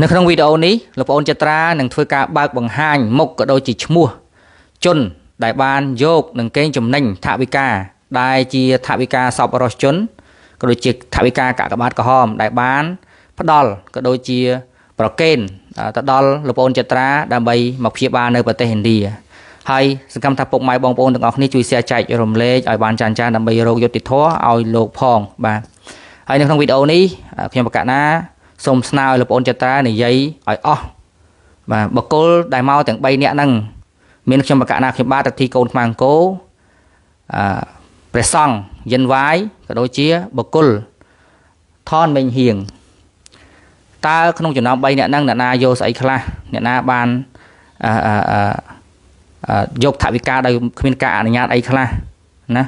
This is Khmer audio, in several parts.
នៅក្នុងវីដេអូនេះលោកប្អូនចត្រានឹងធ្វើការបើកបង្ហាញមុខក៏ដូចជាឈ្មោះជនដែលបានយកនិងកេងចំណេញថវិកាដែលជាថវិកាសប្បុរសជនក៏ដូចជាថវិកាកាកបាទក្រហមដែលបានផ្ដល់ក៏ដូចជាប្រកេនទៅដល់លោកប្អូនចត្រាដើម្បីមកព្យាបាលនៅប្រទេសឥណ្ឌាហើយសង្ឃឹមថាពុកម៉ែបងប្អូនទាំងអស់គ្នាជួយ share ចែករំលែកឲ្យបានច្រើនៗដើម្បីរកយុត្តិធម៌ឲ្យលោកផងបាទហើយនៅក្នុងវីដេអូនេះខ្ញុំប្រកាសណាសូមស្នើឲ្យលោកប្អូនចត្រានិយាយឲ្យអស់បាទបុគ្គលដែលមកទាំង3នាក់ហ្នឹងមានខ្ញុំប្រកាសណាខ្ញុំបាទរដ្ឋីកូនខ្មែរអង្គរព្រះសង្ឃយិនវាយក៏ដូចជាបុគ្គលថនមេងហៀងតើក្នុងចំណោម3នាក់ហ្នឹងអ្នកណាយកស្អីខ្លះអ្នកណាបានយកថវិកាដោយគ្មានការអនុញ្ញាតអីខ្លះណា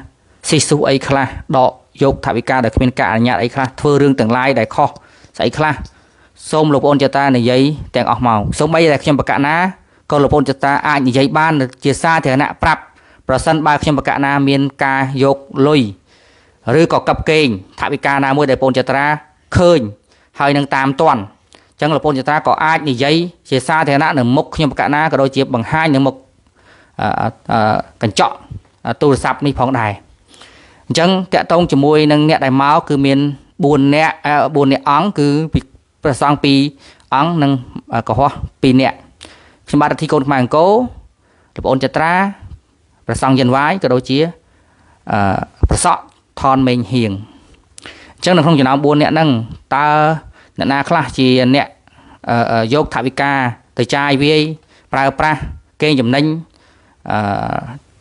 ស៊ីស៊ូអីខ្លះដកយកថវិកាដោយគ្មានការអនុញ្ញាតអីខ្លះធ្វើរឿងទាំងឡាយដែលខុសស្អីខ្លះសូមលោកប្អូនចតានិយាយទាំងអស់មកសូម្បីតែខ្ញុំប្រកាសណាក៏លោកប្អូនចតាអាចនិយាយបានជាសាធារណៈប្រាប់ប្រសិនបើខ្ញុំប្រកាសណាមានការយកលុយឬក៏កັບកេងថវិកាណាមួយដែលបងចត្រាឃើញហើយនឹងតាមទាន់អញ្ចឹងលោកប្អូនចត្រាក៏អាចនិយាយជាសាធារណៈនៅមុខខ្ញុំប្រកាសណាក៏ដូចជាបង្ហាញនៅមុខកញ្ចក់ទូរស័ព្ទនេះផងដែរអញ្ចឹងតាក់ទងជាមួយនឹងអ្នកដែលមកគឺមាន4នាក់4នាក់អង្គគឺព្រះសង្ឃ2អង្គនិងកុហក2នាក់ខ្ញុំបាទរដ្ឋីកូនខ្មែរអង្គរលោកប្អូនចត្រាព្រះសង្ឃយិនវាយក៏ដូចជាប្រសក់ថនមេងហៀងអញ្ចឹងនៅក្នុងចំណោម4នាក់ហ្នឹងតើអ្នកណាខ្លះជាអ្នកយកថវិកាទៅចាយវាយប្រើប្រាស់កេងចំណេញ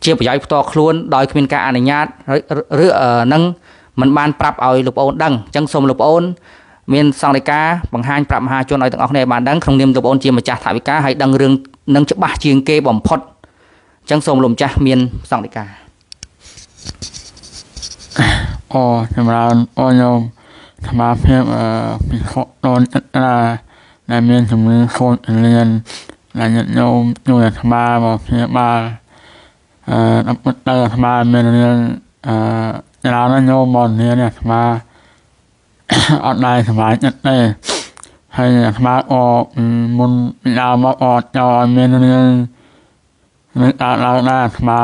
ជាប្រយោជន៍ផ្ទាល់ខ្លួនដោយគ្មានការអនុញ្ញាតឬនឹងមិនបានប្រាប់ឲ្យលោកប្អូនដឹងអញ្ចឹងសូមលោកប្អូនមានសង្ឃដីកាបង្ហាញប្រាប់មហាជនឲ្យទាំងអស់គ្នាបានដឹងក្នុងនាមលោកប្អូនជាម្ចាស់ថវិកាហើយដឹងរឿងនឹងច្បាស់ជាងគេបំផុតអញ្ចឹងសូមលោកម្ចាស់មានសង្ឃដីកាអូចម្រើនអូញោមសមាភិបពិខុតនចត្រាដែលមានជំងឺខូចលៀនដែលញាតិញោមជួយអាត្មាមកព្យាបាលដល់អាត្មាមានរឿងច្រើនណាស់ញោមមករៀនអាត្មាអត់ដែរសប្បាយចិត្តទេហើយអាត្មាក៏មុនពីដើមមកអត់ចោលឲ្យមានរឿងនឹងកើតឡើងដែរអាត្មា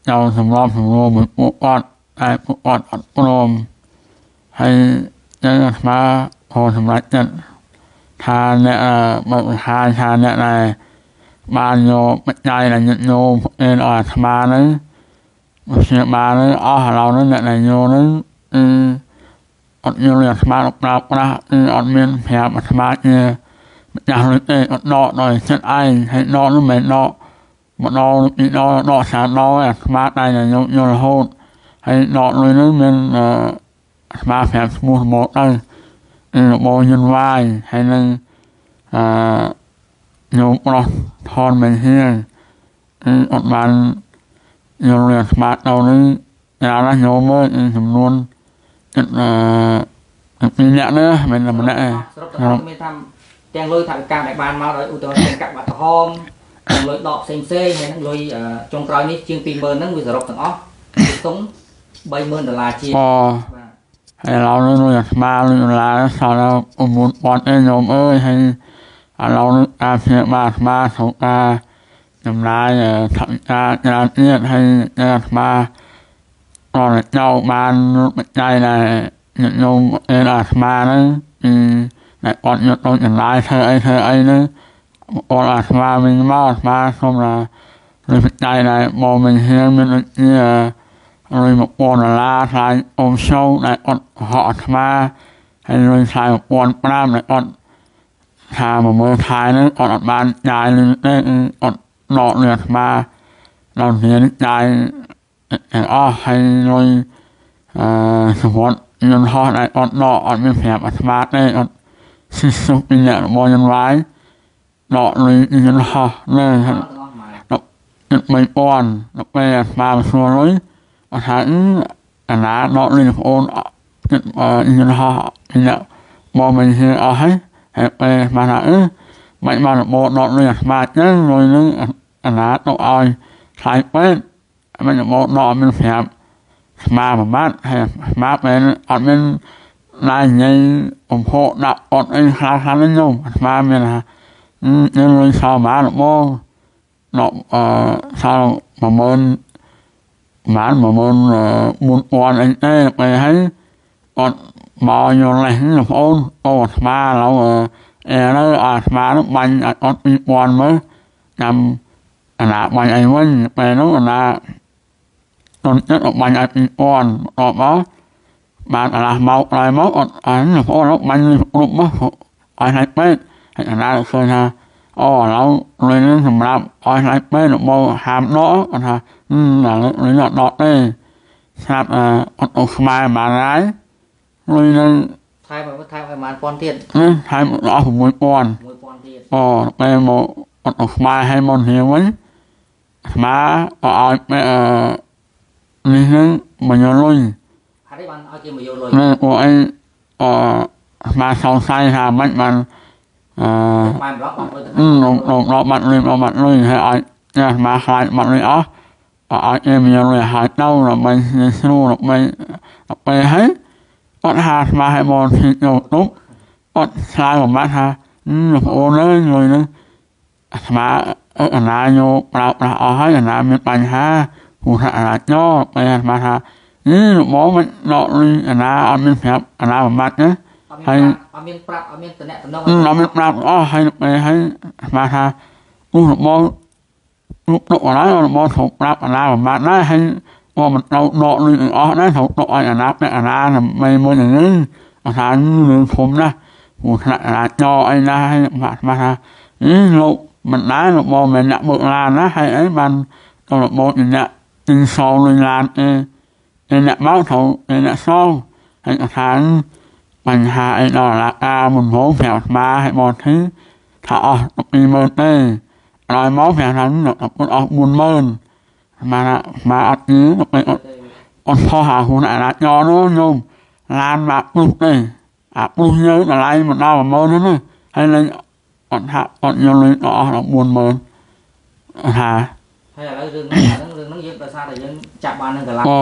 ចង់សម្របសម្រួលមួយពួកគាត់តែពួកគាត់អត់ព្រមហើយចឹងអាត្មាក៏សម្រេចចិត្តថាអ្នកមកបង្ហាញថាអ្នកដែលបានយកបច្ច័យដែលញាតិញោមអេនឲ្យអាត្មាហ្នឹងមកព្យាបាលហ្នឹងអស់ឥឡូវហ្នឹងអ្នកដែលយកហ្នឹងគឺអត់យកលុយអាត្មាប្រើប្រាស់គឺអត់មានប្រាប់អាត្មាជាម្ចាស់លុយទេអត់ដកដោយចិត្តឯងហើយដកនោះមិនមែនដកម្ដងពីរដងដកច្រើនដងអាត្មាតែយកយករហូតហើយដកលុយហ្នឹងមានអាត្មាប្រាប់ឈ្មោះមកទៅរបស់យិនវាយហើយនឹងញោមប្រុសថនមេហៀងអត់បានយកលុយអាត្មាទៅនេះច្រើនណាស់ញោមអើយចំនួនចិត្តពីរនាក់នេះមិនមែនម្នាក់ទេសរុបទៅមានថាទាំងលុយថវិកាដែលបានមកដោយឧទាហរណ៍ទាំងកាក់បាត់ក្រហមទាំងលុយដកផ្សេងផ្សេងហើយនឹងលុយចុងក្រោយនេះជាង20000ហ្នឹងវាសរុបទាំងអស់ខ្ទង់30000ដុល្លារជាងបាទហើយឥឡូវនេះលុយអាត្មាលុយដុល្លារសល់ដល់9000ទេញោមអើយហើយឥឡូវនេះការព្យាបាលអាត្មាត្រូវការចំណាយថវិកាច្រើនទៀតហើយអាត្មាក៏ចោលបានបច្ច័យដែលញាតិញោមអេនអាត្មាហ្នឹងគឺដែលគាត់យកទៅចំណាយធ្វើអីហ្នឹងគាត់អាត្មាវិញមកអាត្មាសូមថាលុយបច្ច័យដែលមកមិនហ៊ានមានដូចជាលុយ1000ដុល្លារថ្លៃអ៊ំសូដែលគាត់ហក់អាត្មាហើយលុយថ្លៃ1500ដែលគាត់ថា10000ថៃហ្នឹងគាត់អត់បានចាយលុយទេអត់ដកលុយអាត្មាដល់រៀនចាយទាំងអស់ហើយលុយសម្រាប់យន្តហោះដែលអត់ដកអត់មានប្រាប់អាត្មាទេអត់ស៊ីសុខពីអ្នករបស់យន្តវាយដកលុយយន្តហោះនេះចិត្ត3000ដល់ពេលអាត្មាមកសួរលុយអត់ថាអាណាដកលុយបងអូនចិត្តយន្តហោះពីអ្នកមកមិនហ៊ានអស់ហើយហើយពេលអាត្មាថាមិនបានរបដកលុយអាត្មាចឹងលុយហ្នឹងអាណាទៅឲ្យថ្លៃពេកមិនរបដកមានប្រាប់ស្មាមួយម៉ាត់ហើយស្មាពេលអត់មាន ណែនិយាយបំផកដាក់អត់អីខ្លះខ្លះហ្នឹងញោមអាត្មាមានថាយើងលុយសល់ប៉ុន្មានបងដកអឺសល់10000ប្រហែល14000អីទេពេលហើយអត់មកយកលេសបងប្អូនអូអាត្មាឡូវអេនៅអាត្មានោះបាញ់អត់2000មើលចាំអាណាបាញ់អីវិញពេលនោះអាណាតន់ចិត្តបាញ់ឲ្យ2000បន្ទាប់មកបានអាឡះមកក្រោយមកអត់អានបងប្អូនបាញ់គ្រប់មកឲ្យថ្លៃពេកហើយអាណាឃើញថាអូឥឡូវលុយនេះសម្រាប់ឲ្យថ្លៃពេកមកហាមដកគាត់ថាណាលុយអត់ដកទេស្រាប់អត់អូខ្មែរប៉ុន្មានហើយលុយនឹងថែមឲ្យថែមឲ្យប៉ុន្មានពាន់ទៀតថែមអស់6000 6000ទៀតអូពេលមកអត់អូខ្មែរឲ្យមកនេះវិញខ្មែរឲ្យនេះហ្នឹងមកយកលុយហេតុអីបានឲ្យគេមកយកលុយនេះពួកអីអមកសង្ស័យថាមិនបានអឺបានប្លុកបាត់លុយ ដកបាត់លុយបាត់លុយហើយឲ្យនេះមកខ្លាចបាត់លុយអស់ឲ្យគេមកយកលុយហើយទៅដើម្បីស្រួលដើម្បីពេលហើយអត់ហាស្មាឲ្យមកទីយកទុកអត់ឆ្លើយប្រហែលថាបងប្អូនអើយលុយហ្នឹងអាត្មាអាណាយកប្រើប្រាស់អស់ហើយអាណាមានបញ្ហាព្រោះថាអាណាចោពេលអាត្មាថានេះលោកមកមិនដកលុយអាណាអត់មានប្រាប់អាណាប្រមាថណាហើយអត់មានប្រាប់អត់មានតំណែងអត់មានប្រាប់អស់ហើយពេលហើយអាត្មាថានោះលោកមកលោកដកអាណាលោកមកត្រូវប្រាប់អាណាប្រមាថដែរហើយមកមិនត្រូវដកលុយទាំងអស់ដែរត្រូវដកឲ្យអាណាពាក់អាណាដើម្បីមួយនឹងអាថារឿងធំណាស់ព្រោះថ្នាក់អាណាចោអីណាហើយអាត្មាថានេះលោកមិនដែរលោកមកមិនអ្នកបើកឡានណាហើយអីបានទៅលោកមកអ្នកទិញសងលុយឡានអីអ្នកមកត្រូវអ្នកសងហើយអាថាបញ្ហាអីដល់អាការមិនហូបប្រាប់អាត្មាឲ្យមកធីថាអស់120,000ទេក្រោយមកប្រាប់ថាអស់40,000មកមកអត់នេះទៅអត់អត់ផុសអាហ៊ុនអាណាចោនោះញោមឡានមកព្រុសទេអាព្រុសយើងតម្លៃមិនដល់10000ទេណាហើយលេងអត់ហាក់អត់យកលុយអស់ដល់40000ថាហើយឥឡូវរឿងហ្នឹងរឿងហ្នឹងយើងដោយសារតែយើងចាប់បាននឹងកន្លះអូ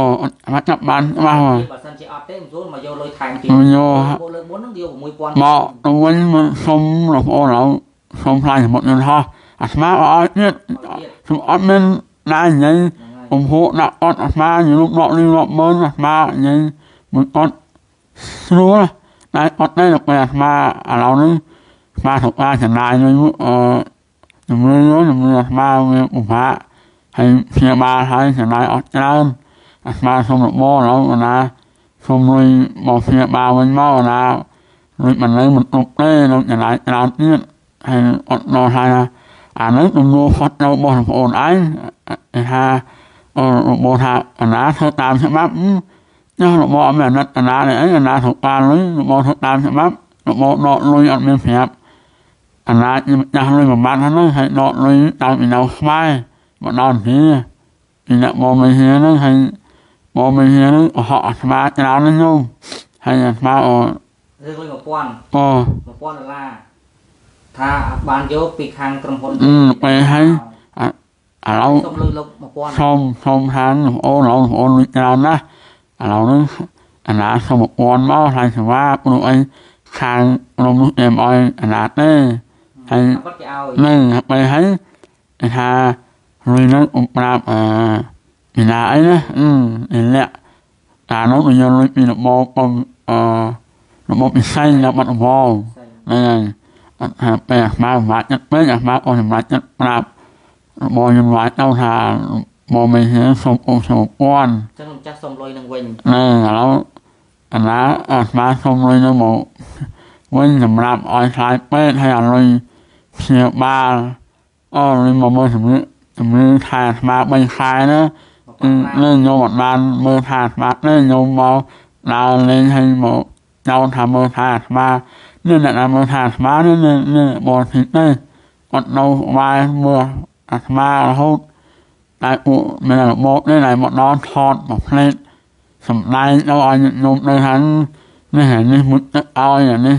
អត់ចាប់បានច្បាស់ហើយបើសិនជាអត់ទេមិនស្រួលមកយកលុយថែមទៀតយកលើកមុនហ្នឹងយក6000មកទៅវិញមកសុំបងប្អូនឥឡូវសុំផ្លាយសមុទ្រយន្តហោះអាត្មាអត់ទៀតខ្ញុំអត់មានណានិយាយបំហូរដាក់អត់អាត្មានិយាយដកលុយរាប់ម៉ឺនអាត្មានិយាយមិនអត់ស្រួលតែអត់ទេដល់ពេលអាត្មាឥឡូវនេះអាត្មាត្រូវការចំណាយលុយអឺជំរឿជំរឿអាត្មាវាពិបាកហើយព្យាបាលហើយចំណាយអត់ច្រើនអាត្មាសុំរបរឥឡូវណាសុំលុយមកព្យាបាលវិញមកណាលុយមិននៅមិនគ្រប់ទេនឹងចំណាយច្រើនទៀតហើយអត់ដល់ហើយណាអានេះទំនួលខុសត្រូវរបស់បងប្អូនឯងថារបថាអាណាធ្វើតាមច្បាប់ចុះរបអត់មានអាណិតអាណានេះអីអាណាត្រូវការលុយរបធ្វើតាមច្បាប់របដកលុយអត់មានប្រាប់អាណាចាស់លុយមួយម៉ាត់ហ្នឹងហើយដកលុយតាមពីនៅខ្មែរមកដល់នេះពីអ្នកមកមិនហ៊ានហ្នឹងហើយមកមិនហ៊ានហ្នឹងហក់អាត្មាច្រើនហ្នឹងញោមហើយអាត្មាអរឿងលុយ1000អូ1000ដុល្លារថាបានយកពីខាងក្រុមហ៊ុនពេលហើយឥឡូវសុំលុយលោក1000សុំសុំហានអូនអូនលុយច្រើនណាស់ឥឡូវនេះអាណាសុំ1000មកហើយសេវាព្រោះអីខាងក្រុមនោះអែមឲ្យអាណាទេហើយនឹងពេលហើយថាលុយនោះអ៊ំប្រាប់អឺពីណាអីណាអឺលាក់អានោះយកលុយពីរបបអឺរបបពិសីដល់បាត់ដំបងហ្នឹងហើយអត់ថាពេលអាត្មាសម្រាប់ចិត្តពេកអាត្មាក៏សម្រាប់ចិត្តប្រាប់របស់ខ្ញុំវាយទៅថាមកមិនហ៊ានសុំអូសុំពាន់ចឹងម្ចាស់សុំលុយនឹងវិញណែឥឡូវអាណាអាត្មាសុំលុយនឹងមកវិញសម្រាប់ឲ្យថ្លៃពេទ្យហើយអាលុយព្យាបាលអលុយមកមើលជំងឺជំងឺថែអាត្មា3ខែណានឹងញោមអត់បានមើលថែអាត្មាទេញោមមកដើរលេងហើយមកចោលថាមើលថែអាត្មានេះអ្នកណាមើលថែអាត្មានេះនេះបងធីទេអត់នៅវាយមើលអាត្មារហូតតែពួកមានរបបនេះដែលមកដល់ថតមកផ្លេតសម្ដែងដល់ឲ្យញោមនៅខាងនេះនេះមុជទឹកឲ្យអានេះ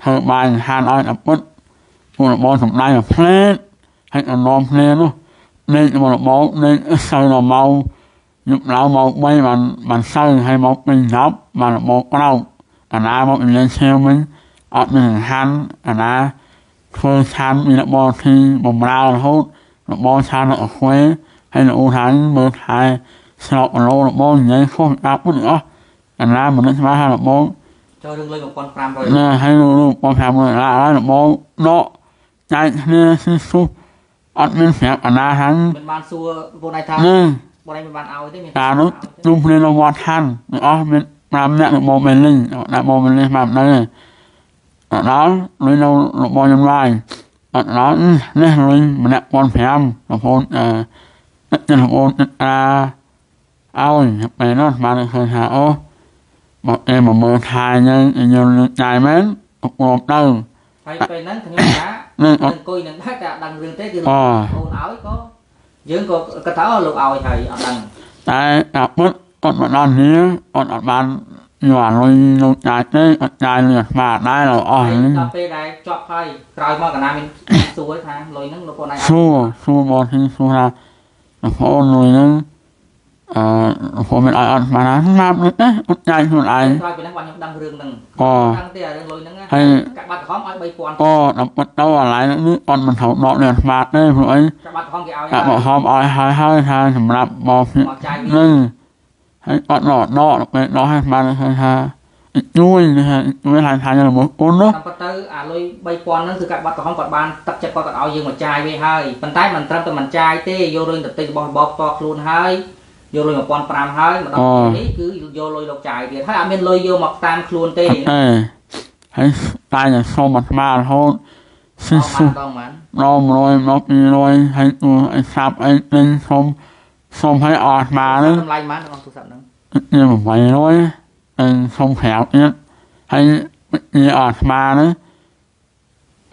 ធ្វើបាយអាហារឲ្យដល់ពុតពួករបបសម្ដែងមកផ្លេតហើយអនមគ្នានោះនេះរបបនេះសៅដល់មកយប់ឡើងមក3បានបានសៅហើយមក2 10បានរបបក្រោក អាណាមកពីលេងឈាមវិញអត់មានហាន់អាណាធ្វើឆានមានរបរធីបំរើរហូតរបរឆាននៅខ្វេហើយលោកថាមើលថែស្របលោរបរនិយាយខុសអាប់ពុតអស់អាណាមិនស្មានថារបរចូលរឿងលុយ1500ណាហើយលោក1500ឡាហើយរបរដកចែកគ្នាស៊ីស៊ុះអត់មានប្រាប់អាណាហ្នឹងមិនបានសួរបងឯងថាបងឯងមិនបានឲ្យទេមានតានោះជុំគ្នានៅវត្តហាន់អស់មាន5នាក់របស់មេលីងដាក់មកមេលីងមកដល់ដល់លុយនៅរបស់ខ្ញុំឡាយអត់ដល់នេះលុយម្នាក់1500រហូតអឺចិត្តរហូតអាឲ្យពេលនោះបានឃើញថាអូមកអេមកមើលថែយើងយើងចាយមែនអត់មកទៅហើយពេលហ្នឹងខ្ញុំថានឹងអង្គុយនឹងដែរតែដឹងរឿងទេគឺអូនឲ្យក៏យើងក៏គិតថាលោកឲ្យហើយអត់ដឹងតែអាពិតអត់មកដល់នេះអត់អត់បានយកអាលុយលោកចាយទេអត់ចាយលុយអាស្មាដែរដល់អស់នេះដល់ពេលដែលជាប់ហើយក្រោយមកកណាមានសួរថាលុយហ្នឹងលោកបងឯងសួរមកទីសួរថាបងលុយហ្នឹងអឺបងមិនឲ្យអត់ស្មានណាស្មាទេអត់ចាយខ្លួនឯងក្រោយពីហ្នឹងបងខ្ញុំដឹងរឿងហ្នឹងដឹងទេរឿងលុយហ្នឹងហើយកាក់បាត់ក្រហមឲ្យ3000អូដល់បាត់ទៅអាឡៃនេះអត់មិនត្រូវដកនេះស្មាទេព្រោះអីកាក់បាត់ក្រហមគេឲ្យកាក់បាត់ក្រហមឲ្យហើយហើយថាសម្រាប់មកចាយហ្នឹងហើយអត់ដកដកពេលដកឲ្យស្មានឃើញថាជួយជួយថាថារបស់អូននោះតាមពិតទៅអាលុយ3000ហ្នឹងគឺកាក់បាត់ក្រហមគាត់បានទឹកចិត្តគាត់គាត់ឲ្យយើងមកចាយវាហើយប៉ុន្តែមិនត្រឹមតែមិនចាយទេយកលុយទៅទិញរបស់របរផ្ទាល់ខ្លួនហើយយកលុយ1500ហើយមកដល់ពេលនេះគឺយកលុយលោកចាយទៀតហើយអត់មានលុយយកមកតាមខ្លួនទេហើយតែសុំអាត្មារហូតស៊ីស៊ុដងបានដង100មក200ហើយអីសាប់អីទិញសុំសុំឲ្យអស់អាត្មាហ្នឹងតម្លៃប៉ុន្មានក្នុងទូរស័ព្ទហ្នឹងជា800អឺសុំក្រៅទៀតហើយជាអាត្មាហ្នឹង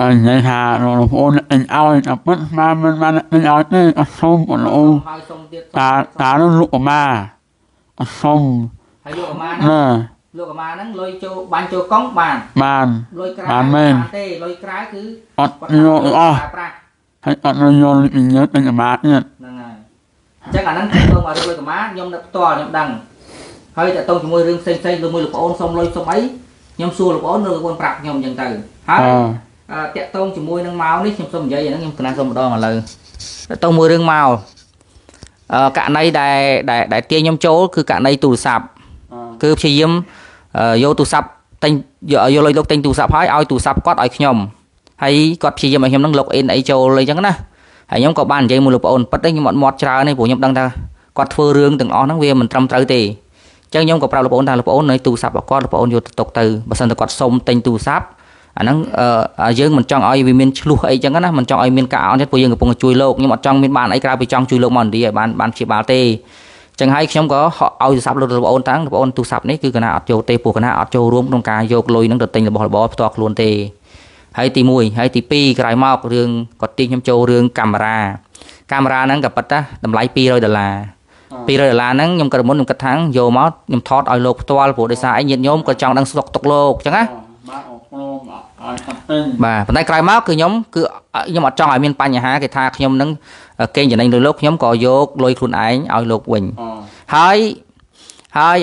អឺនិយាយថាលោកប្អូនអញឲ្យតែពិតស្មាមិនបានអញឲ្យទេអត់សុំអូនអូហើយសុំទៀតតាតានោះលោកអាម៉ាអត់សុំហើយលោកអាម៉ាហ្នឹងលោកអាម៉ាហ្នឹងលុយចូលបាញ់ចូលកង់បានបានលុយក្រៅបានមែនទេលុយក្រៅគឺអត់យកអស់ហើយអត់យកលុយញើតអញអាម៉ាទៀតហ្នឹងហើយអញ្ចឹងអាហ្នឹងទៅមករឿងលុយអាម៉ាខ្ញុំនៅផ្ទាល់ខ្ញុំដឹងហើយតើតងជាមួយរឿងផ្សេងផ្សេងមួយលោកប្អូនសុំលុយសុំអីខ្ញុំសួរលោកប្អូនលោកប្អូនប្រាប់ខ្ញុំអញ្ចឹងទៅហើយតាក់ទងជាមួយនឹងមកនេះខ្ញុំសុំនិយាយអាហ្នឹងខ្ញុំកណាសុំម្ដងឥឡូវតាក់ទងមួយរឿងមកករណីដែលដែលទាញខ្ញុំចូលគឺករណីទូរស័ព្ទគឺព្យាយាមយកទូរស័ព្ទទិញយកលុយលោកទិញទូរស័ព្ទហើយឲ្យទូរស័ព្ទគាត់ឲ្យខ្ញុំហើយគាត់ព្យាយាមឲ្យខ្ញុំនឹង log in អីចូលអីចឹងណាហើយខ្ញុំក៏បាននិយាយមួយលោកប្អូនពិតទេខ្ញុំអត់មាត់ច្រើនទេព្រោះខ្ញុំដឹងថាគាត់ធ្វើរឿងទាំងអស់ហ្នឹងវាមិនត្រឹមត្រូវទេអញ្ចឹងខ្ញុំក៏ប្រាប់លោកប្អូនថាលោកប្អូននៅទូរស័ព្ទរបស់គាត់លោកប្អូនយកទៅទុកទៅបើសិនតែគាត់សុំទិញទូរស័ព្ទអាហ្នឹងយើងមិនចង់ឲ្យវាមានឆ្លោះអីចឹងណាមិនចង់ឲ្យមានការអន់ចិត្តព្រោះយើងកំពុងជួយលោកខ្ញុំអត់ចង់មានបានអីក្រៅពីចង់ជួយលោកមកឥណ្ឌាឲ្យបានព្យាបាលទេចឹងហើយខ្ញុំក៏ឲ្យទូរស័ព្ទលោកប្អូនតាំងលោកប្អូនទូរស័ព្ទនេះគឺកណាអត់យកទេព្រោះកណាអត់ចូលរួមក្នុងការយកលុយហ្នឹងទៅទិញរបស់របរផ្ទាល់ខ្លួនទេហើយទី1ហើយទី2ក្រោយមករឿងគាត់ទាញខ្ញុំចូលរឿងកាមេរ៉ាកាមេរ៉ាហ្នឹងក៏ប៉ិតណាតម្លៃ200ដុល្លារ200ដុល្លារហ្នឹងខ្ញុំគិតមុនខ្ញុំគិតថាយកមកខ្ញុំថតឲ្យលោកផ្ទាល់ព្រោះដោយសារអីញាតិញោមក៏ចង់ដឹងសុខទុក្ខលោកចឹងណាបាទប៉ុន្តែក្រោយមកគឺខ្ញុំគឺខ្ញុំអត់ចង់ឲ្យមានបញ្ហាគេថាខ្ញុំនឹងកេងចំណេញលុយលោកខ្ញុំក៏យកលុយខ្លួនឯងឲ្យលោកវិញហើយហើយ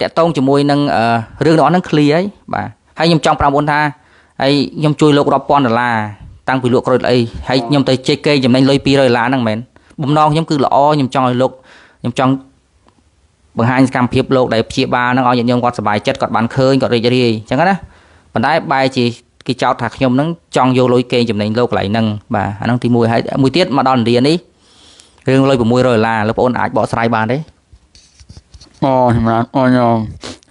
តាក់ទងជាមួយនឹងរឿងរបស់ហ្នឹង clear ហើយបាទហើយខ្ញុំចង់ប្រាប់បងថាហើយខ្ញុំជួយលោករាប់ពាន់ដុល្លារតាំងពីលក់ក្រូចអីហើយខ្ញុំទៅជែកកេងចំណេញលុយ200ដុល្លារហ្នឹងមែនបំណងខ្ញុំគឺល្អខ្ញុំចង់ឲ្យលោកខ្ញុំចង់បង្ហាញសកម្មភាពលោកដែលព្យាបាលហ្នឹងឲ្យញាតិញោមគាត់សប្បាយចិត្តគាត់បានឃើញគាត់រីករាយអញ្ចឹងណាប៉ុន្តែបែរជាគេចោទថាខ្ញុំហ្នឹងចង់យកលុយកេងចំណេញលោកកន្លែងហ្នឹងបាទអាហ្នឹងទី1ហើយមួយទៀតមកដល់ឥណ្ឌានេះរឿងលុយ600ដុល្លារលោកប្អូនអាចបកស្រាយបានទេអូសម្រាប់អូញោម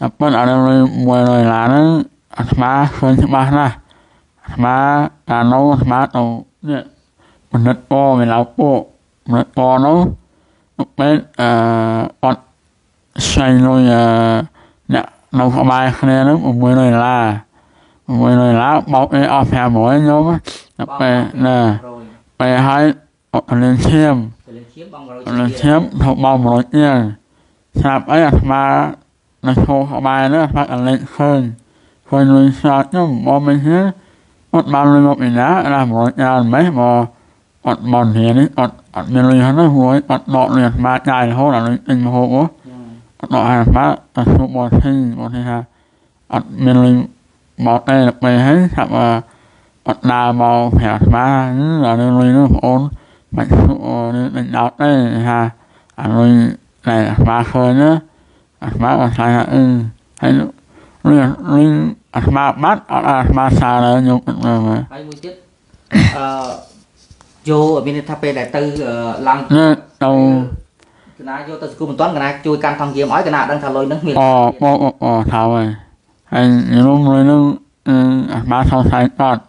តែប៉ុន្តែអាលុយ100ដុល្លារហ្នឹងអាត្មាឃើញច្បាស់ណាស់អាត្មាអានោះអាត្មាទៅនេះមនិតពមានឡៅពួកមនិតពនោះពេលអឺអត់ស្អីលុយអ្នកនៅក្បែរគ្នាហ្នឹង600ដុល្លារ100ដុល្លារបោកអីអស់500ញោមតែពេលណាពេលហើយអត់លេងឈាមលេងឈាមថប់មក100ជាងស្រាប់អីអាត្មានៅចូលក្បែរហ្នឹងអាត្មាអត់លេងឃើញឃើញលុយស្អាតខ្ញុំមកមិនហ៊ានអត់បានលុយមកពីណាណា100យ៉ាងម៉េចមកអត់មកនេះអត់អត់មានលុយហ្នឹងហួយអត់ដកលុយអាត្មាចាយរហូតដល់លុយទិញម្ហូបអត់ដកឲ្យអាត្មាតែសុំមកធីមកធីថា អត់មានលុយមកទេពេលហើយថាអត់ដើរមកប្រាប់អាត្មាអារឿងលុយនោះបងអូនមិនដេញដោតទេថាអាលុយដែលអាត្មាឃើញណាអាត្មាក៏ថាអឺហើយលុយលុយអាត្មាបាត់អត់អាត្មាសារខ្ញុំគិតមើល ហើយមួយទៀតអឺយកមានន័យថាពេលដែលទៅឡើងទៅកណាយកទៅសង្គមមិនទាន់កណាជួយកាន់ថងយាមឲ្យកណាដឹងថាលុយហ្នឹងមានអូអូអូថាហើយហើយខ្ញុំលុយហ្នឹងអាត្មាសង្ស័យគាត់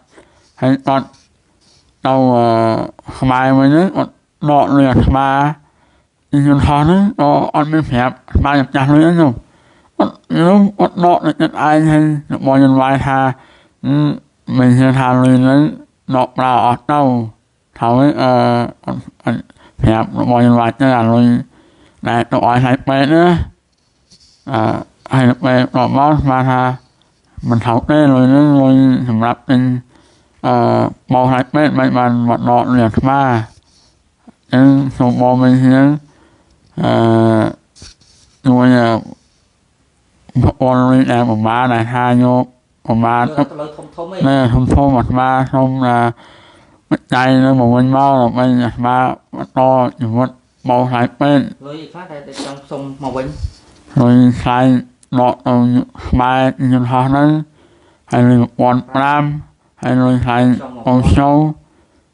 ហើយគាត់ទៅខ្មែរវិញហ្នឹងគាត់ដកលុយអាត្មាយន្តហោះហ្នឹងក៏អត់មានប្រាប់អាត្មាចាស់លុយហ្នឹងអត់ខ្ញុំអត់ដកនៅចិត្តឯងហើយរបស់ខ្ញុំវាយថាមិនជឿថាលុយហ្នឹងដកប្រើអស់ទៅថាវិញអឺប្រាប់របស់ខ្ញុំវាយទៅអាលុយដែលទៅឲ្យថ្លៃពេទ្យណាអឺហើយពេលដកមកស្មានថាមិនថោកទេលុយហ្នឹងលុយសម្រាប់ទិញអឺមកថ្លៃពេទ្យមិនបានមកដកលុយអាត្មាអញ្ចឹងសូមបងវិញហ្នឹងអឺជួយបងលុយដែលប្រមាណដែលថាយកប្រមាណលុយធំធំឯងណែធំធំអាត្មាសូមថាចៃនៅមកវិញមកដើម្បីអាត្មាបន្តជីវិតមកថ្លៃពេទ្យលុយខ្លះដែលចង់សុំមកវិញលុយថ្លៃដកទៅខ្មែរយន្តហោះហ្នឹងហើយលុយ1500ហើយលុយថ្លៃបងចូល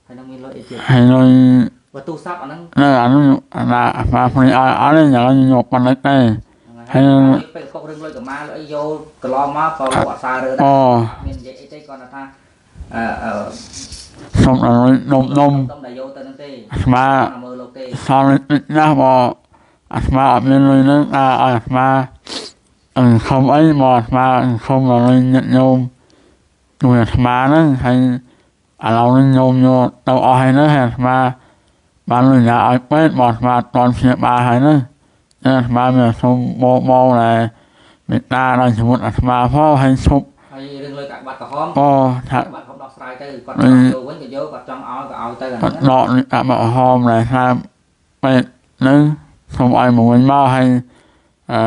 ហើយនឹងមានលុយអីទៀតហើយលុយបើទូរស័ព្ទអាហ្នឹងណែអាហ្នឹងអាណាអាភ្នែកឲ្យអត់ទេយ៉ាងយកប៉ុណ្ណឹងទេហើយពេលកុករឿងលុយកម៉ាលុយអីយកកន្លងមកក៏លោកអត់សាររើដែរមាននិយាយអីទេគាត់ថាអឺសុំដល់លុយដុំដុំដែលយកទៅហ្នឹងទេអាត្មាមើលលោកទេសល់តិចណាស់បើអាត្មាអត់មានលុយហ្នឹងឲ្យអាត្មាអឺខំអីមកអាត្មាខំដល់លុយញាតិញោមជួយអាត្មាហ្នឹងហើយឥឡូវនេះញោមយកទៅអស់ហើយហ្នឹងហើយអាត្មាបានលុយណាឲ្យពេទ្យមកអាត្មាអត់ទាន់ព្យាបាលហើយហ្នឹងអាត្មាមានសុំបងបងដែរមេត្តាដល់ជីវិតអាត្មាផងហើយឈប់ហើយរឿងលុយកាក់បាត់ក្រហមអូថាបាត់ក្រហមដោះស្រាយទៅគាត់ចង់យកវិញក៏យកគាត់ចង់ឲ្យក៏ឲ្យទៅអាហ្នឹងដកលុយកាក់បាត់ក្រហមដែរថាពេទ្យហ្នឹងសូមឲ្យមកវិញមកហើយអឺ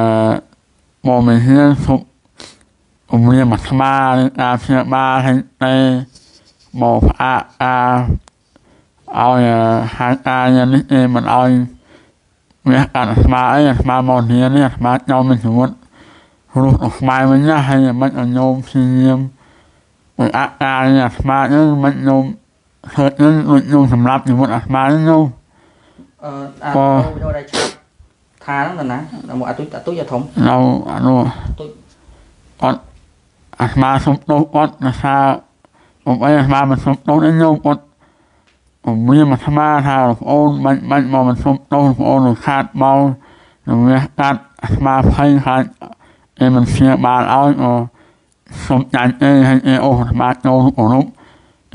មកមិនហ៊ានឈប់អមរៀមអាត្មាការព្យាបាលហើយតែមកផ្អាកអាឲ្យហាងអាយ៉ាងនេះឯងមិនឲ្យវាអាត្មាអីអាត្មាមកនេះនេះអាត្មាចោលមានជីវិតរស់ដល់ខ្មែរវិញណាហើយមិនឲ្យញោមព្យាយាមមិនអាកានេះអាត្មាហ្នឹងមិនញោមធ្វើហ្នឹងដូចញោមសម្រាប់ជីវិតអាត្មាហ្នឹងញោមអឺអាចូលដែរឆាប់ថាហ្នឹងណាមកអាទុយអាទុយអាធំនៅអានោះអត់អាត្មាសុំទោសគាត់ណាថាผมអីអាត្មាមិនសុំទោសទេញោមគាត់មានអាត្មាថាបងអូនបាច់បាច់មកមិនសុំទោសបងអូនខាតមកនឹងវាកាត់អាត្មាភ័យខាតអីមិនព្យាបាលឲ្យក៏សុំចាញ់អីហើយអីអូអាត្មាចូលគោរព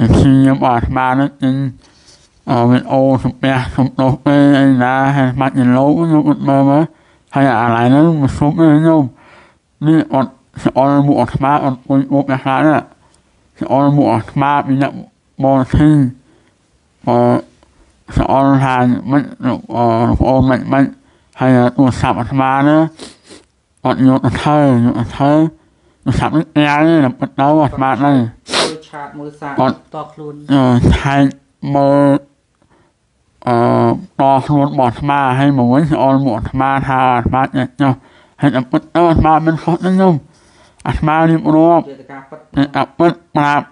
អីព្យាយាមអាត្មានឹងអឺមានអូសំពះសុំទោសទេអីណាហើយបាច់លោកខ្ញុំអត់មើលមើលហើយអាឡៃហ្នឹងមកសុំទេញោមនេះអត់ស្អល់មុខអាត្មាអត់ពុញមុខអាត្មាណាស្អល់មុខអាត្មាពីអ្នកបរទេសអឺស្អល់ថាមិនអូនមិនមិនហើយទូរស័ព្ទអាត្មាណាអត់យកទៅធ្វើយកទៅធ្វើទូរស័ព្ទនេះអាយដល់ទៅអាត្មាហ្នឹងឆាតមើលសារតខ្លួនអឺឆែកមើលអឺតខ្លួនរបស់អាត្មាហើយមកវិញស្អល់មុខអាត្មាថាអាត្មាចុះហើយដល់ពិតទៅអាត្មាមិនខុសទេញោមអាត្មារៀបរាប់អាពិតប្រាប់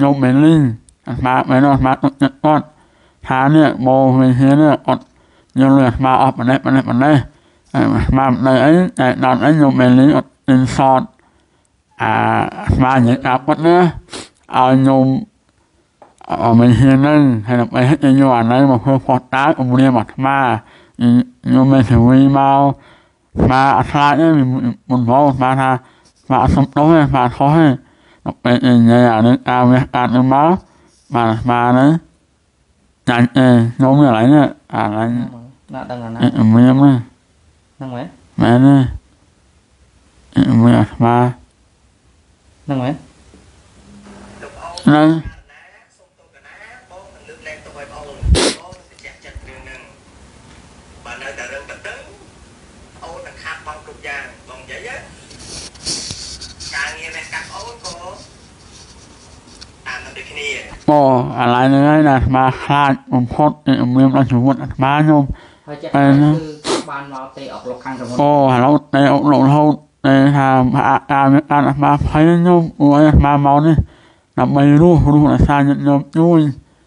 ញោមមែនលីអាត្មាមែនអាត្មាទុកចិត្តគាត់ថានេះមកវិញហ៊ាននេះអត់យកលុយអាត្មាអស់ប៉ុណ្ណេះប៉ុណ្ណេះប៉ុណ្ណេះអាត្មាមិនអីតែដល់អីញោមមែនលីអត់ទិញសតអាអាត្មានិយាយការពិតណាឲ្យញោមអត់មិនហ៊ានហ្នឹងហើយដើម្បីឲ្យញោមអាហ្នឹងមកធ្វើផុសតាគំរាមអាត្មាញោមមិនធ្វើមកអាត្មាអត់ខ្លាចទេមុនមកអាត្មាថាអាត្មាអត់សុំទោសទេអាត្មាខុសទេដល់ពេលនិយាយអានេះអាវាកាត់នឹងមកបាទអាត្មាហ្នឹងចាញ់ទេញោមនេះឥឡូវនេះអាឡូវណាដឹងអាណាមានណាហ្នឹងមែនមែនទេមានអាត្មាហ្នឹងមែនហ្នឹងបើនៅតែរឿងតឹងអូននឹងខាតបង់គ្រប់យ៉ាងបងនិយាយណាការ ងារវះកាត់អូនក៏តាមនឹងដូចគ្នា អូអាឡៃហ្នឹងហើយណាអាត្មាខ្លាចបំផុតនៃអមៀមដល់ជីវិតអាត្មាខ្ញុំ ហើយចេះគឺបានមកទេអុកលុកខាងក្រុមហ៊ុន អូឥឡូវតែអុកលុករហូតតែថាអាការមានអាត្មាភ័យខ្ញុំអូយអាត្មាមកនេះដើម្បីរស់រស់អាសាញាតិញោមជួយ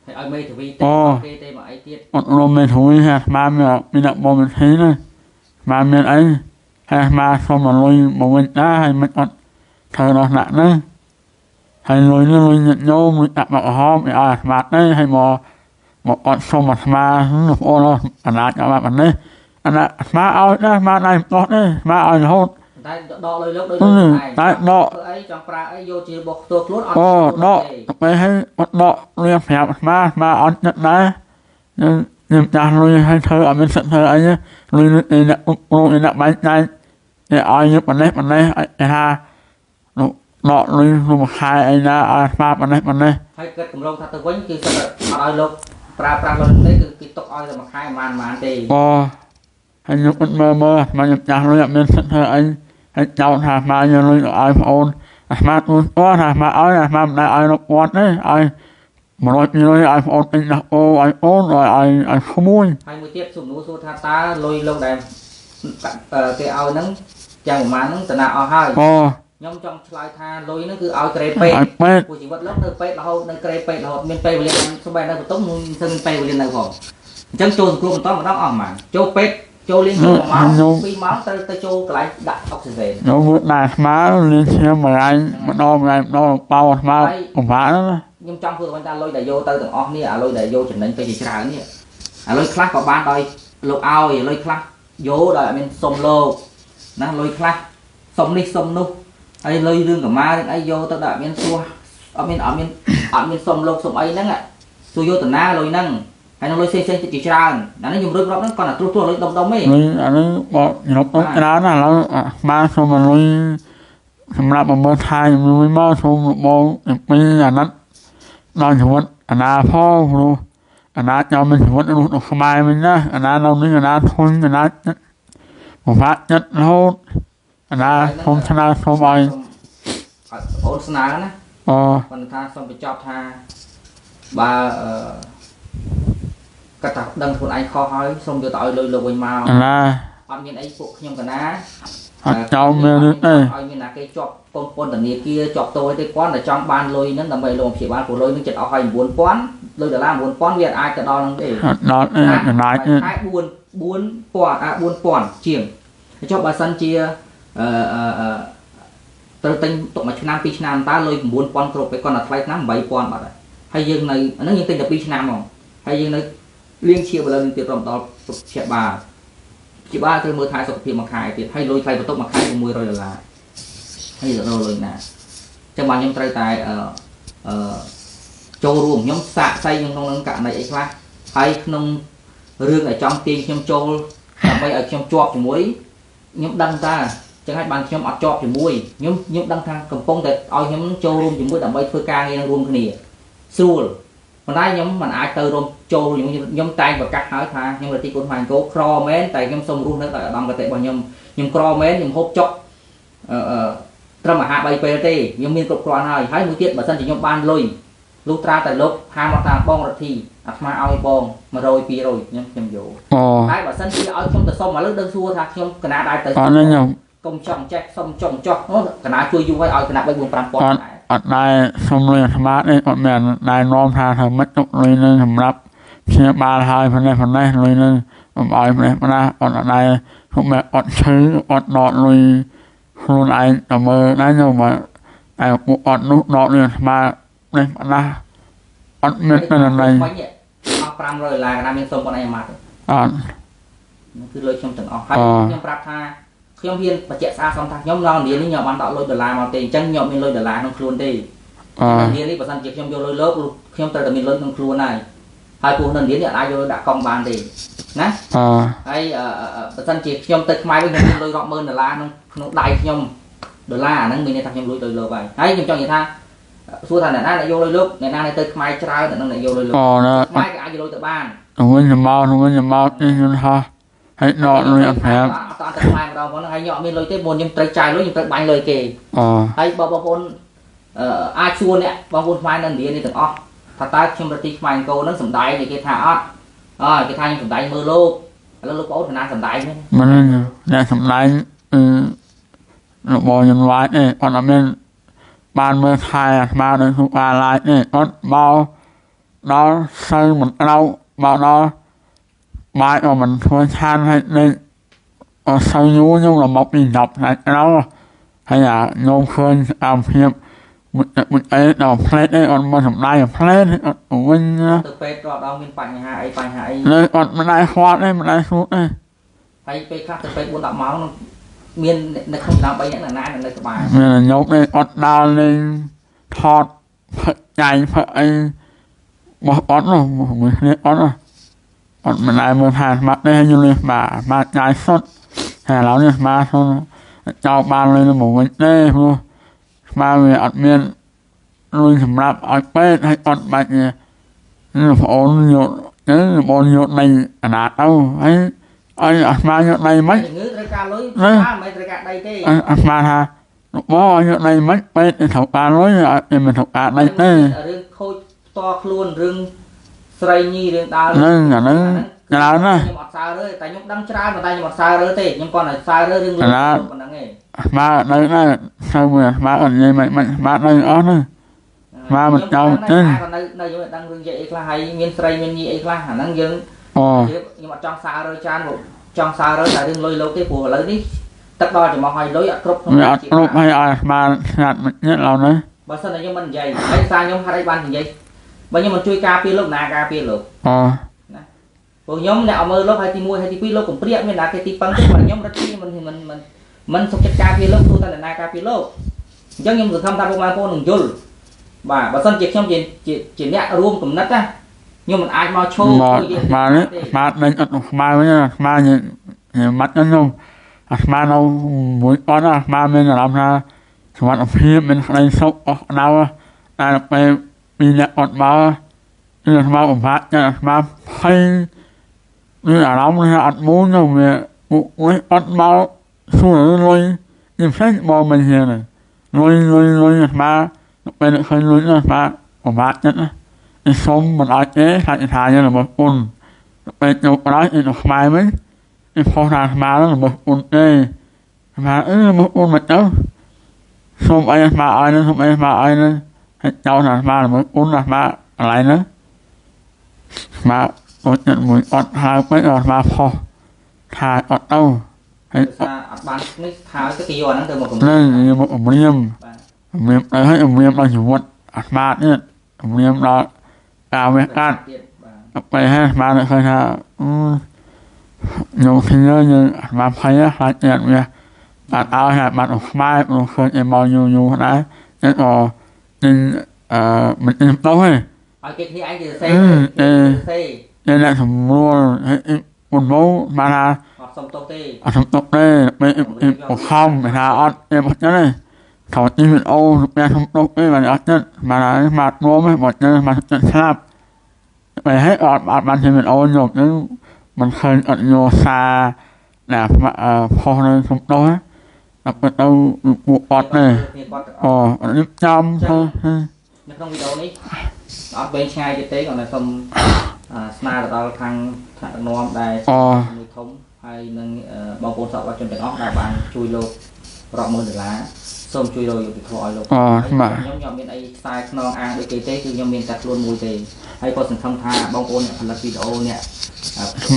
ហើយឲ្យមេធាវីទេគេទេមកអីទៀត អត់រំមេធាវីអាត្មាមានមានអ្នកបងមេធាវីណាអាត្មាមានអីហើយអាត្មាសុំមកលុយមកវិញដែរហើយមិនអត់ធ្វើដល់ថ្នាក់ហ្នឹងហើយលុយនេះលុយញាតិញោមលុយដាក់មកក្រហមឲ្យអាត្មាទេហើយមកមកអត់សុំអាត្មាអូនអាណាចអត់បាននេះអាណាអាត្មាឲ្យដែរអាត្មាដៃមិនដោះទេអាត្មាឲ្យរហូត តែដកលុយលោកដូចឯង តែដក ធ្វើអីចង់ប្រើអីយកជារបស់ផ្ទាល់ខ្លួនអត់ អូដកទៅឲ្យអត់ដកលុយប្រាប់អាត្មាអាត្មាអត់ចិត្តដែរខ្ញុំចាស់លុយឲ្យធ្វើអត់មានសិទ្ធធ្វើអីលុយអ្នកគ្រូអ្នកបែងចែកឲ្យខ្ញុំប៉ុណ្ណេះប៉ុណ្ណេះឲ្យថាដកលុយក្នុងមួយខែអីណាឲ្យអាត្មាប៉ុណ្ណេះប៉ុណ្ណេះ ហើយគិតកម្រងថាទៅវិញគឺសិតអត់ឲ្យលោកប្រើប្រាស់លុយទេគឺគេទុកឲ្យតែមួយខែប្រហែលប្រហែលទេ អូហើយខ្ញុំអត់មើលមើលអាត្មាខ្ញុំចាស់លុយអត់មានសិទ្ធធ្វើអីហើយចោទថាអាត្មាយកលុយទៅឲ្យប្អូនអាត្មាទូនអត់ថាអាត្មាឲ្យអាត្មាមិនដែលឲ្យលោកគាត់ទេឲ្យ100 200ឲ្យប្អូនទិញដោះអូឲ្យអូនឲ្យឲ្យក្មួយ ហើយមួយទៀតសំណួរសួរថាតើលុយលោកដែលគេឲ្យហ្នឹងយ៉ាងប្រហែលហ្នឹងតាណាអស់ហើយ អូ ខ្ញុំចង់ឆ្លើយថាលុយហ្នឹងគឺឲ្យក្រេពេទ្យ ឲ្យពេទ្យ ព្រោះជីវិតលោកនៅពេទ្យរហូតនៅក្រេពេទ្យរហូតមានពេលវេលាសូម្បីនៅបន្ទប់មិនសូវមានពេលវេលានៅផងអញ្ចឹងចូលសង្គ្រោះបន្តម្ដងអស់ប្រហែលចូលពេទ្យចូលលាងខ្លួន1ម៉ោង2ម៉ោងទៅទៅចូលកន្លែងដាក់អុកស៊ីហ្សែន ខ្ញុំមើលដែរអាត្មាលាងឈាមមួយថ្ងៃម្ដងម្ដងម្ដងប៉ោអាត្មាពិបាកណាស់ ខ្ញុំចង់ធ្វើទៅវិញថាលុយដែលយកទៅទាំងអស់នេះអាលុយដែលយកចំណេញទៅជាច្រើននេះអាលុយខ្លះក៏បានដោយលោកឲ្យលុយខ្លះយកដោយអត់មានសុំលោកណាលុយខ្លះសុំនេះសុំនោះហើយលុយរឿងកម្មារឿងអីយកទៅដល់អត់មានសួរអត់មានអត់មានអត់មានសុំលោកសុំអីហ្នឹងសួរយកតាណាលុយហ្នឹងហើយនឹងលុយផ្សេងផ្សេងជាច្រើនអានេះខ្ញុំរៀបរាប់ហ្នឹងគាត់តែត្រួសត្រាសលុយដុំដុំទេ លុយអានេះបកញប់ច្រើនណាស់ឥឡូវអាត្មាសុំមកលុយសម្រាប់មកមើលថែជំនួយមកសុំបងពីអាណិតដល់ជីវិតអាណាផងព្រោះអាណាចង់មានជីវិតរស់នៅខ្មែរវិញណាអាណានៅនេះអាណាធុញអាណាពិបាកចិត្តរហូតអាណាសុំស្នើសុំឲ្យ អូនស្នើណា អូ គាត់ថាសូមបញ្ចប់ថាបើអឺគាត់ថាដឹងខ្លួនឯងខុសហើយសូមយកទៅឲ្យលុយលោកវិញមក អាណា អត់មានអីពួកខ្ញុំកណា អត់ចោលមានរឿងទេ ឲ្យមានណាគេជាប់កុំពន្ធនាគារជាប់ទោសអីទេគាត់តែចង់បានលុយហ្នឹងដើម្បីលោកព្យាបាលព្រោះលុយហ្នឹងចិត្តអស់ហើយ9000លុយដុល្លារ9000វាអាចទៅដល់ហ្នឹងទេ អត់ដល់ទេចំណាយទេ ខែ4 4000អា4000ជាងចុះបើសិនជាអឺអឺត្រូវទិញទុកមួយឆ្នាំ2ឆ្នាំតើលុយ9000គ្រប់ពេលគាត់តែថ្លៃឆ្នាំ8000បាត់ហើយហើយយើងនៅអាហ្នឹងយើងទិញតែ2ឆ្នាំហ្មងហើយយើងនៅលាងឈាមឥឡូវនឹងទៀតរំដល់ព្យាបាលព្យាបាលត្រូវមើលថែសុខភាពមួយខែទៀតហើយលុយថ្លៃបន្ទប់មួយខែ600ដុល្លារហើយទៅរកលុយណាអញ្ចឹងបាទខ្ញុំត្រូវតែអឺចូលរួមខ្ញុំសាកសីខ្ញុំក្នុងនឹងករណីអីខ្លះហើយក្នុងរឿងដែលចង់ទាញខ្ញុំចូលដើម្បីឲ្យខ្ញុំជាប់ជាមួយខ្ញុំដឹងតាអញ្ចឹងហើយបានខ្ញុំអត់ជាប់ជាមួយខ្ញុំខ្ញុំដឹងថាកំពុងតែឲ្យខ្ញុំចូលរួមជាមួយដើម្បីធ្វើការងារនឹងរួមគ្នាស្រួលប៉ុន្តែខ្ញុំមិនអាចទៅរួមចូលខ្ញុំតែងប្រកាសហើយថាខ្ញុំរទីគុណខ្មែរអង្គរក្រមែនតែខ្ញុំសូមរស់នៅដោយឧត្តមគតិរបស់ខ្ញុំខ្ញុំក្រមែនខ្ញុំហូបចុកអឺត្រឹមអាហារ3ពេលទេខ្ញុំមានគ្រប់គ្រាន់ហើយហើយមួយទៀតបើសិនជាខ្ញុំបានលុយលុះត្រាតែលោកហាមកថាបងរដ្ឋីអាត្មាឲ្យបង100 200ខ្ញុំខ្ញុំយក អូ តែបើសិនជាឲ្យខ្ញុំទៅសុំឥឡូវដឹងសួរថាខ្ញុំកណាដែរទៅ អត់ទេខ្ញុំ កុំចង់ចេះសុំចង់ចោះកណាជួយយូរហើយឲ្យកណា3 4 5ពាន់ដែរ អត់ដែរសុំលុយអាត្មាទេអត់មានដែរនាំថាធ្វើម៉េចទុកលុយនឹងសម្រាប់ព្យាបាលហើយប៉ុណ្ណេះប៉ុណ្ណេះលុយនឹងកុំឲ្យប៉ុណ្ណេះប៉ុណ្ណាអត់ដែរខ្ញុំអត់ឈឺអត់ដកលុយខ្លួនឯងទៅមើលដែរខ្ញុំមកតែពួកអត់នោះដកលុយអាត្មានេះប៉ុណ្ណាអត់មានតែណៃ មិញអស់500ដុល្លារកណាមានសុំប៉ុណ្ណេះអាម៉ាត់ អត់ គឺលុយខ្ញុំទាំងអស់ហើយខ្ញុំប្រាប់ថាខ្ញុំហ៊ានបញ្ជាក់ស្អាតសំថាខ្ញុំដល់នានេះខ្ញុំបានដកលុយដុល្លារមកទេអញ្ចឹងខ្ញុំមានលុយដុល្លារក្នុងខ្លួនទេ អ នានេះបើសិនជាខ្ញុំយកលុយលោកខ្ញុំត្រូវតែមានលុយក្នុងខ្លួនហើយហើយព្រោះនៅនានេះអាចយកដាក់កង់បានទេណា អ ហើយបើសិនជាខ្ញុំទៅខ្មែរវិញខ្ញុំមានលុយរាប់ម៉ឺនដុល្លារក្នុងក្នុងដៃខ្ញុំដុល្លារអាហ្នឹងមានន័យថាខ្ញុំលួចលុយលោកហើយហើយខ្ញុំចង់និយាយថាសួរថាអ្នកណាអ្នកយកលុយលោកអ្នកណាទៅខ្មែរច្រើនអ្នកនឹងអ្នកយកលុយលោក អូណា ខ្មែរគេអាចយកលុយទៅបាន វិញមកវិញមកនេះយន្តហោះ ហើយដកលុយអត់ប្រាប់ អត់ទៅខ្មែរម្ដងផងហើយខ្ញុំអត់មានលុយទេមុនខ្ញុំត្រូវចាយលុយខ្ញុំត្រូវបាញ់លុយគេហើយបងប្អូនអាចសួរអ្នកបងប្អូនខ្មែរនៅឥណ្ឌានេះទាំងអស់ថាតើខ្ញុំរទីខ្មែរអង្គរនឹងសំដែងគេថាអត់អើគេថាខ្ញុំសំដែងមើលលោកឥឡូវលោកប្អូនកណាសំដែងហ្នឹង មិនអ្នកសំដែងរបស់ខ្ញុំឡាយទេអត់មានបានមើលថែអាត្មានៅក្នុងការឡាយទេអត់មកដល់សូវមិនក្រោកមកដល់បាយក៏មិនធ្វើឆានហើយនេះអត់សូវយូរខ្ញុំដល់មកពី10ថ្ងៃក្រោយហើយអាខ្ញុំឃើញអាភាពមួយអីដល់ផ្លេតអីអត់មកសម្ដែងផ្លេតអត់វិញទៅពេទ្យរាល់ដងមានបញ្ហាអីបញ្ហាអីនៅអត់មិនដែរខ្វាត់ទេមិនដែរស្រួលទេហើយពេលខ្លះទៅពេទ្យ4 10ម៉ោងមាននៅក្នុងឆ្នាំ3នាក់ណានៅក្បែរមានញោមនេះអត់ដើរលេងថតផឹកចៃផឹកអីបោះអត់នោះមួយគ្នាអត់អត់មិនដែរមើលថាស្មាត់នេះខ្ញុំនេះបាទចាយសុទ្ធហើយឥឡូវនេះស្មាសុទ្ធចោលបានលុយមកវិញទេព្រោះស្មាវាអត់មានលុយសម្រាប់ឲ្យពេទ្យហើយអត់បាច់នេះបងអូនយកទៅបងយកនៃអាណាទៅហើយឲ្យអាស្មាយកដីមិនជំងឺត្រូវការលុយស្មាមិនត្រូវការដីទេអាស្មាថាបងយកដីមិនពេទ្យត្រូវការលុយអត់មិនត្រូវការដីទេរឿងខូចផ្ទាល់ខ្លួនរឿងស្រីញីរឿងដើរហ្នឹងអាហ្នឹងច្រើនណាស់ខ្ញុំអត់សើរើតែខ្ញុំដឹងច្រើនប៉ុន្តែខ្ញុំអត់សើរើទេខ្ញុំគាត់តែសើរើរឿងលុយប៉ុណ្្នឹងឯងអាស្មានៅណាសើមួយអាស្មាអត់និយាយមិនអាស្មានៅអស់ហ្នឹងអាស្មាមិនចង់ទេគាត់នៅយើងដឹងរឿងនិយាយអីខ្លះហើយមានស្រីមានញីអីខ្លះអាហ្នឹងយើងខ្ញុំអត់ចង់សើរើច្រើនព្រោះចង់សើរើតែរឿងលុយលោកទេព្រោះឥឡូវនេះទឹកដល់ច្រមុះហើយលុយអត់គ្រប់ក្នុងអត់គ្រប់ហើយឲ្យអាស្មាស្ងាត់មិនញាតឡើយណាបើសិនតែខ្ញុំមិននិយាយហើយសារខ្ញុំហាត់អីបាននិយាយបើខ្ញុំមិនជួយការពារលោកណាការពារលោកណាព្រោះខ្ញុំអ្នកអមើលលោកហើយទី1ហើយទី2លោកកំព្រាកមានណាគេទីពឹងទេបើខ្ញុំរត់ទីមិនមិនមិនមិនសុខចិត្តការពារលោកទោះតែណាការពារលោកអញ្ចឹងខ្ញុំសង្ឃឹមថាពុកម៉ែបងប្អូននឹងយល់បាទបើសិនជាខ្ញុំជាអ្នករួមគំនិតណាខ្ញុំមិនអាចមកឈោជួយយើងបាទបាទនឹងអត់ស្មើវិញស្មើម៉ាត់ខ្ញុំអាស្មានៅមួយអត់អាស្មាមានអារម្មណ៍ថាសុវត្ថិភាពមានក្តីសុខអស់ដៅតែពេលពីអ្នកអត់មកគឺអាស្មាបំផាត់អាស្មាភ័យមានអារម្មណ៍ថាអត់មូលនោះវាពួកនេះអត់មកសួរលុយនេះផ្សេងមកមិនហ៊ានលុយលុយលុយអាស្មាពេលឃើញលុយអាស្មាបំផាត់ចិត្តណានេះសុំមិនឲ្យទេថាថាយើងរបស់ពុនពេលចូលក្រោយឯខ្មែរវិញនេះផុសថាអាស្មារបស់ពុនទេអាស្មាអឺរបស់ពុនមិនទៅសុំអីអាស្មាឲ្យនឹងសុំអីអាស្មាឲ្យនឹងហើយចោលថាអាស្មារបស់ពុនអាស្មាកន្លែងហ្នឹងអាស្មាអត់ចិត្តមួយអត់ហើយពេកអាស្មាផុសថាអត់ទៅហើយអត់បាននេះថាទៅគេយកអាហ្នឹងទៅមកគំរាមហ្នឹងមកគំរាមគំរាមទៅហើយគំរាមដល់ជីវិតអាស្មានេះគំរាមដល់ការវះកាត់ពេលហើយអាស្មានៅឃើញថាខ្ញុំឃើញយើងអាស្មាភ័យខ្លាចទៀតវាអត់ឲ្យហើយបាត់ខ្មែរខ្ញុំឃើញឯមកយូរយូរដែរតែក៏នឹងមិនទៅទេឲ្យគេគ្នាឯងគេសរសេរសេរអ្នកសម្រួលមុនមកបានថាអត់សុំទោសទេអត់សុំទោសទេពេលបខំថាអត់ទេអត់ទេថតនេះអូពេលសុំទោសទេបានអត់ចិត្តបានហើយមកងំមកទៅមកចិត្តស្លាប់ពេលហើយអត់អត់បានជាអូនយកទៅមិនឃើញអត់យកសារណាផុសនៅសុំទោសដល់ទៅពួកអត់ទេអូនេះចាំទៅនៅក្នុងវីដេអូនេះអត់វែងឆ្ងាយទៀតទេគាត់តែសូមស្នើទៅដល់ខាងថ្នាក់ដឹកនាំដែលមួយធំហើយនឹងបងប្អូនសហវជនទាំងអស់ដែលបានជួយលោករាប់ម៉ឺនដុល្លារសូមជួយរកយុត្តិធម៌ឲ្យលោកខ្ញុំខ្ញុំមានអីខ្សែខ្នងអាងដូចគេទេគឺខ្ញុំមានតែខ្លួនមួយទេហើយក៏សង្ឃឹមថាបងប្អូនអ្នកផលិតវីដេអូអ្នក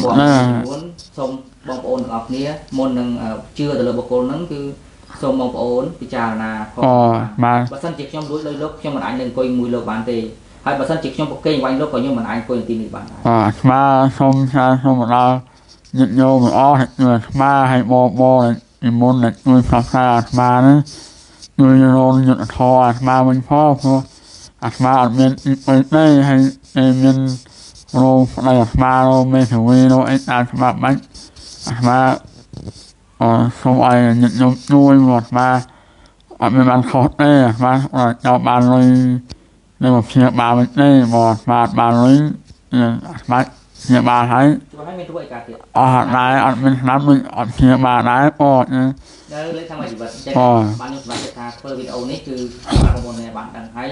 ព័ត៌មានសូមបងប្អូនទាំងអស់គ្នាមុននឹងជឿទៅលើបុគ្គលហ្នឹងគឺសូមបងប្អូនពិចារណាផងបើសិនជាខ្ញុំលួចលុយលោកខ្ញុំមិនអាចនឹងអង្គុយមួយលោកបានទេហើយបើសិនជាខ្ញុំប្រកេងវាញ់លោកក៏ខ្ញុំមិនអាចអង្គុយទីនេះបានដែរអាស្មាសូមថាសូមដល់ញាតិញោមទាំងអស់ជួយអាស្មាឲ្យបងបងនិមន្តជួយផ្សព្វផ្សាយអាស្មាហ្នឹងជួយរងយុត្តិធម៌អាស្មាវិញផងព្រោះអាស្មាអត់មានទីពឹងទេហើយមានរោប្តីអាស្មារោមេធាវីរោអីតាមច្បាប់បាច់អាស្មាសូមឲ្យញាតិញោមជួយមកអាស្មាអត់មានបានខុសទេអាស្មាចោលបានលុយនៅមកព្យាបាលវិញទេមកអាស្មាបានលុយអាស្មា ព្យាបាលហើយ ច្បាស់ហើយមានរួចឯកាទៀត អស់ដែរអត់មានឆ្នាំដូចអត់ព្យាបាលដែរបង នៅលេខថាមួយជីវិតចឹងបានខ្ញុំសម្រេចចិត្តថាធ្វើវីដេអូនេះគឺបងប្អូនបានដឹងហើយ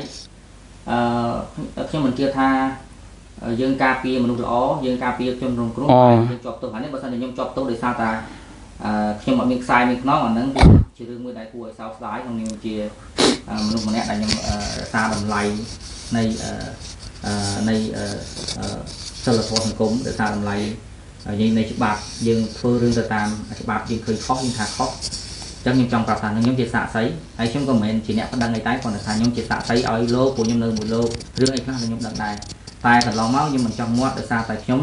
អឺខ្ញុំមិនជឿថាយើងការពារមនុស្សល្អយើងការពារជនរងគ្រោះយើងជាប់ទោសហើយនេះបើសិនជាខ្ញុំជាប់ទោសដោយសារតែខ្ញុំអត់មានខ្សែមានខ្នងអាហ្នឹងគឺជារឿងមួយដែលគួរឲ្យសោកស្ដាយក្នុងនាមជាមនុស្សម្នាក់ដែលខ្ញុំរក្សាតម្លៃនៃនៃសិលធម៌សង្គមរក្សាតម្លៃយើងនៃច្បាប់យើងធ្វើរឿងទៅតាមច្បាប់យើងឃើញខុសយើងថាខុសអញ្ចឹងខ្ញុំចង់ប្រាប់ថាខ្ញុំជាសាក្សីហើយខ្ញុំក៏មិនមែនជាអ្នកប្តឹងអីតែគ្រាន់តែថាខ្ញុំជាសាក្សីឲ្យលោកពួកខ្ញុំនៅមួយលោករឿងអីខ្លះខ្ញុំដឹងដែរតែកន្លងមកខ្ញុំមិនចង់មាត់ដោយសារតែខ្ញុំ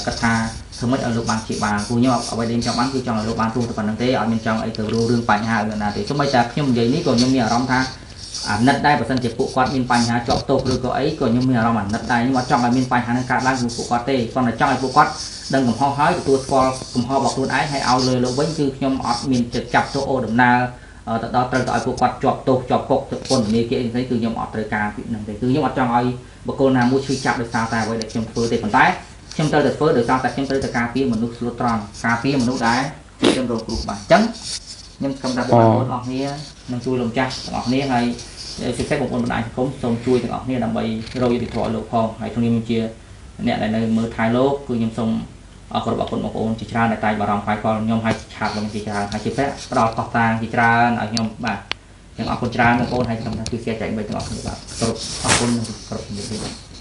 គិតថាធ្វើម៉េចឲ្យលោកបានជាបានពួកខ្ញុំអ្វីដែលខ្ញុំចង់បានគឺចង់ឲ្យលោកបានរស់តែប៉ុណ្្នឹងទេអត់មានចង់អីទៅរស់រឿងបញ្ហាអីណាទេសូម្បីតែខ្ញុំនិយាយនេះក៏ខ្ញុំមានអារម្មណ៍ថាអាណិតដែរបើសិនជាពួកគាត់មានបញ្ហាជាប់ទោសឬក៏អីក៏ខ្ញុំមានអារម្មណ៍អាណិតដែរខ្ញុំអត់ចង់ឲ្យមានបញ្ហានឹងកើតឡើងជាមួយពួកគាត់ទេគ្រាន់តែចង់ឲ្យពួកគាត់ដឹងកំហុសហើយទទួលស្គាល់កំហុសរបស់ខ្លួនឯងហើយឲ្យលើលោកវិញគឺខ្ញុំអត់មានចិត្តចាប់ទោសអូដំណើរទៅដល់ត្រូវទៅឲ្យពួកគាត់ជាប់ទោសជាប់គុកទៅពន្ធនាគារអីផ្សេងគឺខ្ញុំអត់ត្រូវការពីនឹងទេគឺខ្ញុំអត់ចង់ឲ្យបុគ្គលណាមួយឈឺចាប់ដោយសារតែអ្វីដែលខ្ញុំធ្វើទេប៉ុន្តែខ្ញុំត្រូវតែធ្វើដោយសារតែខ្ញុំត្រូវតែការពារមនុស្សស្លូតត្រង់ការពារមនុស្សដែលខ្ញុំរងគ្រោះបាទអញ្ចឹងខ្ញុំខំថាបងប្អូនអរគ្នានឹងជួយលោកម្ចាស់ទាំងអស់គ្នាហើយពិសេសបងប្អូនបណ្ដាញសង្គមសូមជួយទាំងអស់គ្នាដើម្បីរកយុត្តិធម៌ឲ្យលោកផងហើយក្នុងនាមជាអ្នកដែលនៅមើលថែលោកគឺខ្ញុំសូមអរគុណបងប្អូនជាច្រើនដែលតែងបារម្ភខ្វាយខ្វល់ខ្ញុំហើយឆាតមកជាច្រើនហើយជាពិសេសផ្ដល់កោះតាងជាច្រើនឲ្យខ្ញុំបាទខ្ញុំអរគុណច្រើនបងប្អូនហើយខ្ញុំថាគឺសែចែកបីទាំងអស់គ្នាបាទគោរពអរគុណនិងគោរពជំរាបលាបាទ។